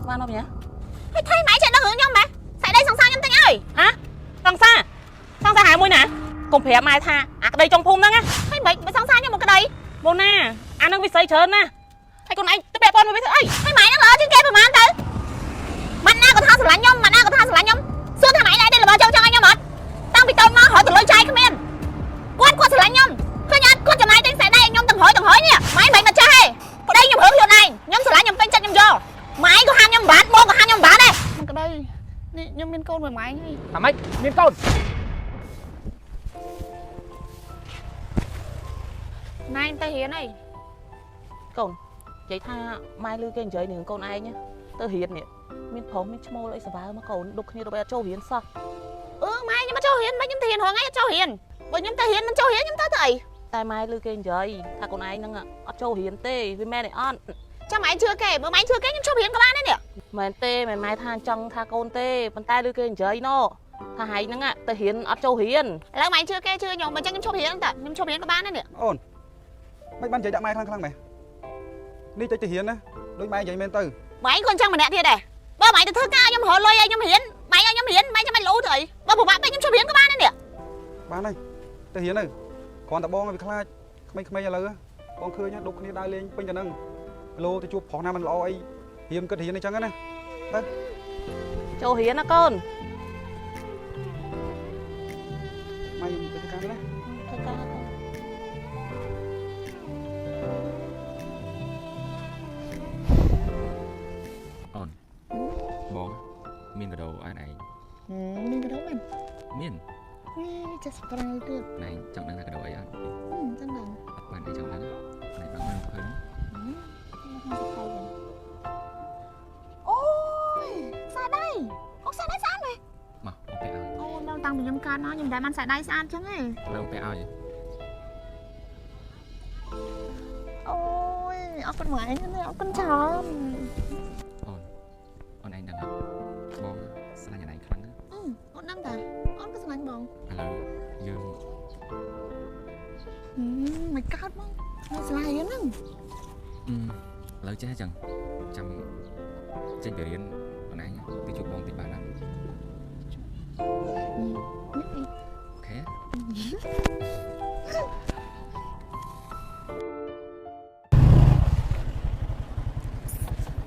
បានមកបញ្ញា ហើយថៃម៉ែចេះដឹងរឿងខ្ញុំម៉េះខ្សែដៃសង្សារខ្ញុំទិញឲ្យ ហ៎សង្សារសង្សារហៅមួយណាកុំប្រាប់ម៉ែថាអាក្តីចុងភូមិហ្នឹងណា ហើយមិនបើសង្សារខ្ញុំមកក្តី ម៉ូណាអាហ្នឹងវិស័យច្រើនណាស់ហើយកូនឯងទៅពាក់ព័ន្ធមួយវាធ្វើអី ហើយម៉ែហ្នឹងល្អជាងគេប្រហែលទៅម៉ាត់ណាក៏ថាស្រឡាញ់ខ្ញុំម៉ាត់ណាក៏ថាស្រឡាញ់ខ្ញុំសួរថាម៉ែដែរទេរបស់ចង់ចង់ឲ្យខ្ញុំអត់តាំងពីតូចមករត់ទៅលុយចាយគ្មានគាត់គាត់ស្រឡាញ់ខ្ញុំឃើញអត់គាត់ចំណាយទិញខ្សែដៃឲ្យខ្ញុំទាំងរយទាំងរយនេះម៉ែមិនមកចេះទេប្តីខ្ញុំរឿងខ្លួនឯងខ្ញុំស្រឡាញ់ខ្ញុំពេញចិត្តខ្ញុំយកម៉ែក៏ហាមខ្ញុំមិនបានបងក៏ហាមខ្ញុំមិនបានដែរ មិនក្តីនេះខ្ញុំមានកូនមួយម៉ែងហើយ ថាម៉េចមានកូន ណែទៅរៀនអី កូននិយាយថាម៉ែលឺគេនិយាយនឹងកូនឯងណាទៅរៀននេះមានប្រុសមានឈ្មោលអីសបើមកកូនដុកគ្នាដល់អត់ចូលរៀនសោះ អឺម៉ែខ្ញុំមកចូលរៀនមិនខ្ញុំទៅរៀនរាល់ថ្ងៃអត់ចូលរៀនបើខ្ញុំទៅរៀនមិនចូលរៀនខ្ញុំទៅទៅអី តែម៉ែលឺគេនិយាយថាកូនឯងហ្នឹងអត់ចូលរៀនទេវាមែនទេអត់ ចាំម៉ែជឿគេបើម៉ែជឿគេខ្ញុំឈប់រៀនក៏បានដែរនេះ មែនទេមិនម៉ែថាចង់ថាកូនទេប៉ុន្តែលឺគេនិយាយណថាហែងហ្នឹងទៅរៀនអត់ចូលរៀន ឥឡូវម៉ែជឿគេជឿខ្ញុំបើចឹងខ្ញុំឈប់រៀនតើខ្ញុំឈប់រៀនក៏បានដែរនេះ អូនមិនបាននិយាយដាក់ម៉ែខ្លាំងខ្លាំងម៉េះនេះតិចទៅរៀនណាដូចម៉ែនិយាយមែនទៅ ម៉ែក៏អញ្ចឹងម្នាក់ទៀតដែរបើម៉ែទៅធ្វើការខ្ញុំរកលុយឲ្យខ្ញុំរៀនម៉ែឲ្យខ្ញុំរៀនម៉ែចាំមិនលូទៅអីបើពិបាកពេកខ្ញុំឈប់រៀនក៏បានដែរនេះ បានហើយទៅរៀនទៅគ្រាន់តែបងឲ្យវាខ្លាចក្មេងៗឥឡូវបងឃើញដុកគ្នាដើរលេងពេញតែហ្នឹងគីឡូទៅជួបប្រុសណាមិនល្អអីរៀនគិតរៀនអញ្ចឹងណា ចូលរៀនណាកូន ម៉ែខ្ញុំទៅធ្វើការទៅណា ធ្វើការកូន អូនបងមានកាដូឲ្យឯង មានកាដូមែន មាន ចេះ surprise ទៀត ណែចង់ដឹងថាកាដូអីអត់ ចង់ដឹង បានឯងចង់ដឹងណែបងមកឃើញ អូយខ្សែដៃអូខ្សែដៃស្អាតមែន មកបងពាក់ឲ្យ អូនតាំងពីខ្ញុំកើតមកខ្ញុំមិនដែលបានខ្សែដៃស្អាតចឹងទេ បងពាក់ឲ្យ អូយអរគុណម៉ែអរគុណច្រើន អូនអូនឯងដឹងអត់បងស្រឡាញ់ឯងខ្លាំងណាស់ អូនដឹងតាអូនក៏ស្រឡាញ់បង ឥឡូវយើង មិនកើតមកមកស្រឡាញ់ហ្នឹង ឥឡូវចេះចឹងចាំចេញពីរៀនអូនឯងទៅជួបបងតិចបានណា OK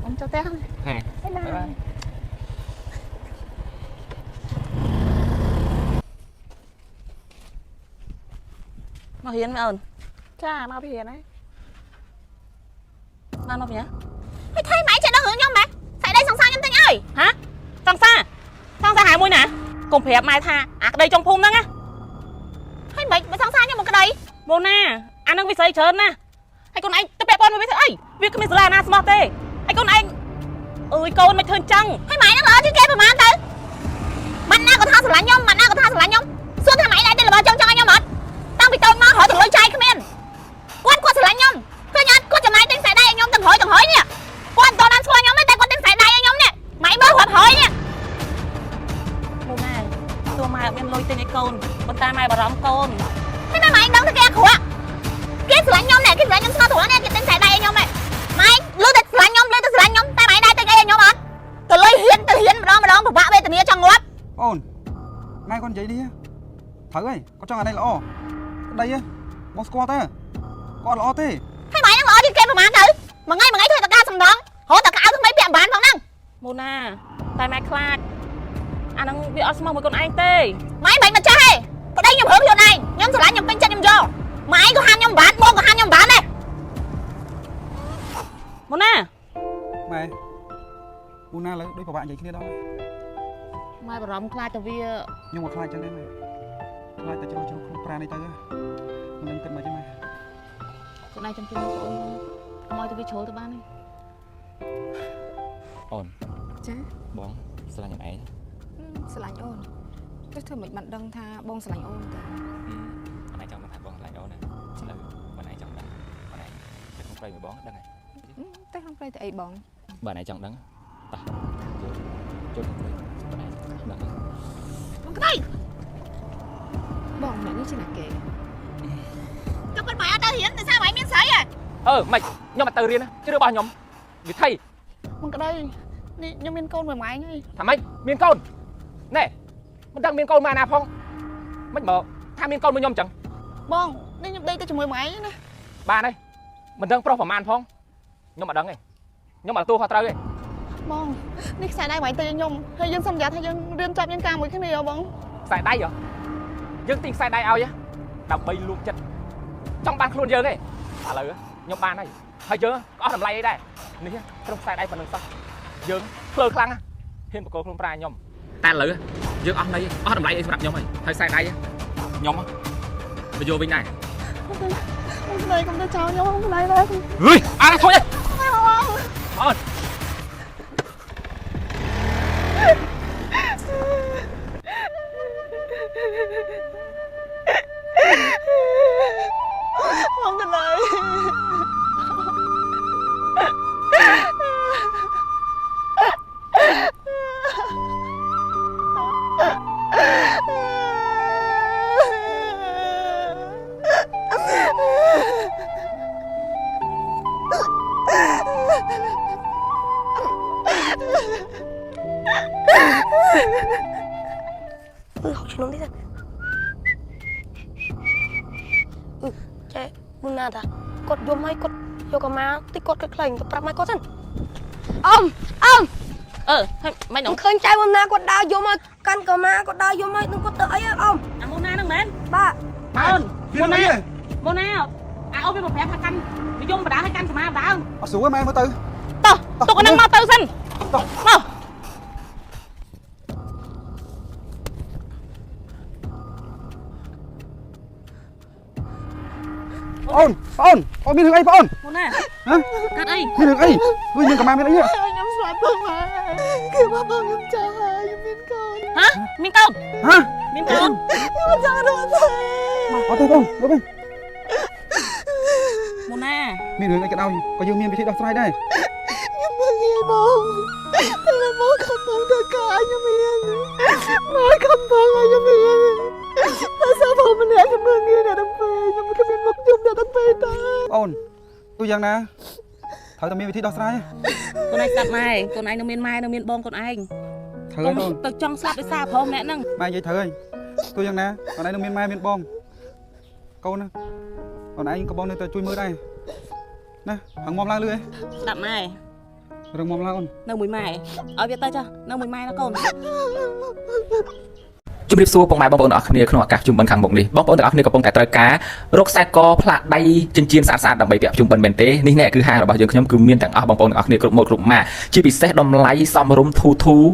បងចូលផ្ទះ ហេ បាយបាយ មករៀនមែនអូន ចាមកពីរៀនហើយ បានមកបញ្ញា ហើយថៃម៉ែចេះដឹងរឿងខ្ញុំម៉េះខ្សែដៃសង្សារខ្ញុំទិញឲ្យ ហ៎សង្សារសង្សារហៅមួយណាកុំប្រាប់ម៉ែថាអាក្តីចុងភូមិហ្នឹងណា ហើយមិនបើសង្សារខ្ញុំមកក្តី ម៉ូណាអាហ្នឹងវិស័យច្រើនណាស់ហើយកូនឯងទៅពាក់ព័ន្ធមួយវាធ្វើអីវាគ្មានសាលាណាស្មោះទេហើយកូនឯងអើយកូនមិនធ្វើអញ្ចឹង ហើយម៉ែហ្នឹងល្អជាងគេប្រហែលទៅម៉ាត់ណាក៏ថាស្រឡាញ់ខ្ញុំម៉ាត់ណាក៏ថាស្រឡាញ់ខ្ញុំសួរថាម៉ែដែរទេរបស់ចង់ចង់ឲ្យខ្ញុំអត់តាំងពីតូចមករត់ទៅលុយចាយគ្មានគាត់គាត់ស្រឡាញ់ខ្ញុំឃើញអត់គាត់ចំណាយទិញខ្សែដៃឲ្យខ្ញុំទាំងរយទាំងរយនេះគាត់មិនតបានស្គាល់ខ្ញុំទេតែគាត់ទិញខ្សែដៃឲ្យខ្ញុំនេះម៉ែមើលរាប់រយនេះ ម៉ូណាទោះម៉ែអត់មានលុយទិញឲ្យកូនប៉ុន្តែម៉ែបារម្ភកូន ហើយម៉ែម៉ែដឹងថាគេអាក្រក់គេស្រឡាញ់ខ្ញុំនេះគេស្រឡាញ់ខ្ញុំស្មោះត្រង់នេះគេទិញខ្សែដៃឲ្យខ្ញុំហ៎ម៉ែលឺតែស្រឡាញ់ខ្ញុំលឺតែស្រឡាញ់ខ្ញុំតែម៉ែដែរទិញអីឲ្យខ្ញុំអត់ទៅលុយហ៊ានទៅហ៊ានម្ដងម្ដងពិបាកវេទនាចង់ងាប់ អូនម៉ែគាត់និយាយនេះត្រូវហើយគាត់ចង់អានេះល្អក្តីបងស្គាល់តើគាត់ល្អទេ ហើយម៉ែហ្នឹងល្អជាងគេប្រហែលទៅមួយថ្ងៃមួយថ្ងៃធ្វើតការសំណងរត់តកៅថ្មីពាក់បានផងហ្នឹង ម៉ូណាតែម៉ែខ្លាចអាហ្នឹងវាអត់ស្មោះមួយកូនឯងទេ ម៉ែមិនមកចេះទេប្តីខ្ញុំរឿងខ្លួនឯងខ្ញុំស្រឡាញ់ខ្ញុំពេញចិត្តខ្ញុំយកម៉ែក៏ហាមខ្ញុំមិនបានបងក៏ហាមខ្ញុំមិនបានដែរ ម៉ូណា ម៉ែពូណាឥឡូវដូចពិបាកនិយាយគ្នាដល់ហើយ ម៉ែបារម្ភខ្លាចតែវា ខ្ញុំក៏ខ្លាចចឹងដែរម៉ែខ្លាចតែជ្រុលជ្រុលខ្លួនប្រានេះទៅមិនដឹងគិតមកទេម៉ែ កូនឯងចាំជួយបងប្អូនកុំឲ្យតែវាជ្រុលទៅបានទេ អូន ចា បងស្រឡាញ់ឯង ស្រឡាញ់អូនចុះធ្វើមិនបានដឹងថាបងស្រឡាញ់អូនទេ អូនឯងចង់ដឹងថាបងស្រឡាញ់អូនណាឥឡូវអូនឯងចង់ដឹងអូនឯងទៅក្នុងព្រៃមួយបងដឹងហើយ តែក្នុងព្រៃទៅអីបង បើណៃចង់ដឹងតោះយើងចូលក្នុងព្រៃបើណៃដឹង បងក្តី បងម្នាក់នេះជាអ្នកគេ ចុះគាត់ម៉ែអត់ទៅរៀនដោយសារម៉ែមានស្រីហ៎ អឺម៉េចខ្ញុំអត់ទៅរៀនណាជ្រឿរបស់ខ្ញុំវិធី មិនក្តី នេះខ្ញុំមានកូនមួយម៉ែងហើយ ថាម៉េចមានកូនណែមិនដឹងមានកូនមកណាផងមិនមកថាមានកូនមួយខ្ញុំចឹង បងនេះខ្ញុំដេកទៅជាមួយម៉ែងណា បានហើយមិនដឹងប្រុសប្រមាណផងខ្ញុំអត់ដឹងទេខ្ញុំអត់ទទួលខុសត្រូវទេ បងនេះខ្សែដៃម៉ែងទៅខ្ញុំហើយយើងសន្យាថាយើងរៀនចាប់យើងការមួយគ្នាបង ខ្សែដៃហ៎យើងទិញខ្សែដៃឲ្យដើម្បីលួងចិត្តចង់បានខ្លួនយើងទេឥឡូវខ្ញុំបានហើយហើយយើងក៏អស់តម្លៃអីដែរនេះត្រឹមខ្សែដៃប៉ុណ្្នឹងសោះយើងភ្លើខ្លាំងហ៊ានបកគោខ្លួនប្រាខ្ញុំតែឥឡូវយើងអស់ន័យអស់តម្លៃអីសម្រាប់ខ្ញុំហើយហើយខ្សែដៃខ្ញុំទៅយកវិញដែរ បងស្ដីកុំទៅចោលខ្ញុំបងស្ដីណា ហេអាធុញអត់ បងទៅលើ ហុកឆ្នាំនេះអឺចែមុនណាតាគាត់យំហើយគាត់យកអាម៉ាតិចគាត់គិតខ្លែងទៅប្រាប់ម៉ែគាត់សិនអ៊ំអ៊ំ អឺហើយមិន ខ្ញុំឃើញចៅមុនណាគាត់ដើរយំហើយកាន់កាម៉ាគាត់ដើរយំហើយនឹងគាត់ទៅអីហ៎អ៊ំ អាម៉ូណាហ្នឹងមែន បាទ អូន មានអី ម៉ូណាអាអូនវាមកប្រាប់ថាកាន់និយមបដាឲ្យកាន់សមាបដា អត់ស្រួលម៉ែមើលទៅ តោះទុកអាហ្នឹងមកទៅសិន តោះ មក អូនអូនអូនមានរឿងអីបងអូន ម៉ូណា ហ៎ កាត់អី មានរឿងអីវិញមានកម្មាមានអី ខ្ញុំស្លាប់បងម៉ែគឺបងបងខ្ញុំចង់ហើយខ្ញុំមានកូន ហ៎មានកូន ហ៎ មានកូន ខ្ញុំចង់រត់ទេ អត់ទេបងមើលវិញ ម៉ូណា មានរឿងអីក៏ដោយក៏យើងមានវិធីដោះស្រាយដែរ ខ្ញុំមើលងាយបងតែមកខំបងទៅកាខ្ញុំមានមកខំបងឲ្យខ្ញុំមានតែសោះបងម្នាក់ខ្ញុំមើលងាយអ្នកទាំងពីរខ្ញុំគ្មានមុខយំអ្នកទាំងពីរទេ អូនទោះយ៉ាងណាត្រូវតែមានវិធីដោះស្រាយ កូនឯងស្ដាប់ម៉ែកូនឯងនៅមានម៉ែនៅមានបងកូនឯង ត្រូវហើយកអូន ទៅចង់ស្លាប់ដោយសារប្រុសម្នាក់ហ្នឹង ម៉ែនិយាយត្រូវហើយទោះយ៉ាងណាអូនឯងនឹងមានម៉ែមានបងកូនណាអូនឯងក៏បងនៅតែជួយមើលដែរណាហឹងមុំឡើងលឺឯង ស្ដាប់ម៉ែ រឹងមុំឡើងអូន នៅមួយម៉ែឲ្យវាទៅចាស់នៅមួយម៉ែណាកូន ជំរាបសួរពុកម៉ែបងប្អូនទាំងអស់គ្នាក្នុងឱកាសជុំបិណ្ឌខាងមុខនេះបងប្អូនទាំងអស់គ្នាកំពុងតែត្រូវការរកខ្សែកផ្លាកដៃចិញ្ចៀនស្អាតៗដើម្បីពាក់ជុំបិណ្ឌមែនទេនេះណែគឺហាងរបស់យើងខ្ញុំគឺមានទាំងអស់បងប្អូនទាំងអស់គ្នាគ្រប់ម៉ូដគ្រប់ម៉ាកជាពិសេសតម្លៃសមរម្យធូរធូរ។